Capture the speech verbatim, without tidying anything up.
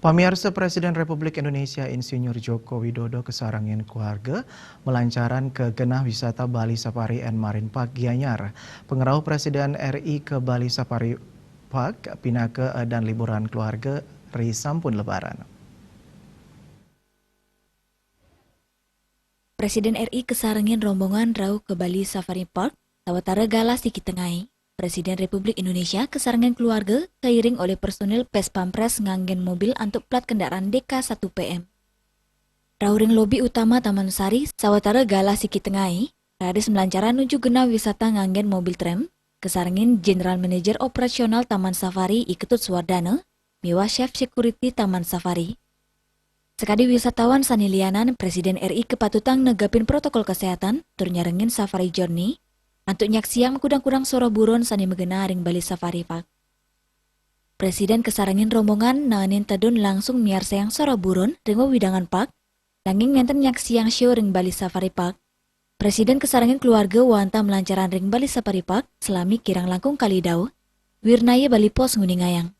Pamiarsa, Presiden Republik Indonesia Insinyur Joko Widodo kasarengin keluarga malancaran ka genah wisata Bali Safari and Marine Park Gianyar. Pangrauh Presiden R I ka Bali Safari Park pinaka dan liburan keluarga ri sampun Lebaran. Presiden R I kasarengin rombongan rauh ka Bali Safari Park, sawatara galah siki tengai. Presiden Republik Indonesia kasarengin keluarga kairing olih personil Pas Pampres nganggen mobil antuk plat kendaraan D K satu P M. Rauh ring lobi utama Taman Sari, sawatara galah siki tengai, raris malancaran nuju genah wisata nganggen mobil tram, kasarengin General Manager Operasional Taman Safari I Ketut Suwardana, miwah Chef Security Taman Safari. Sakadi wisatawan sane lianan, Presiden R I kapatutang negepin protokol kesehatan tur nyarengin Safari Journey, antuk nyaksiang makudang-kudang soroh buron sane magenah ring Bali Safari Park. Presiden kasarengin rombongan naenin tedun langsung miarsayang soroh buron ring wewidangan park, nanging nenten nyaksiang show ring Bali Safari Park. Presiden kasarengin keluarga wantah malancaran ring Bali Safari Park salami kirang langkung kalih dau. Wirnaya Bali Post nguningayang.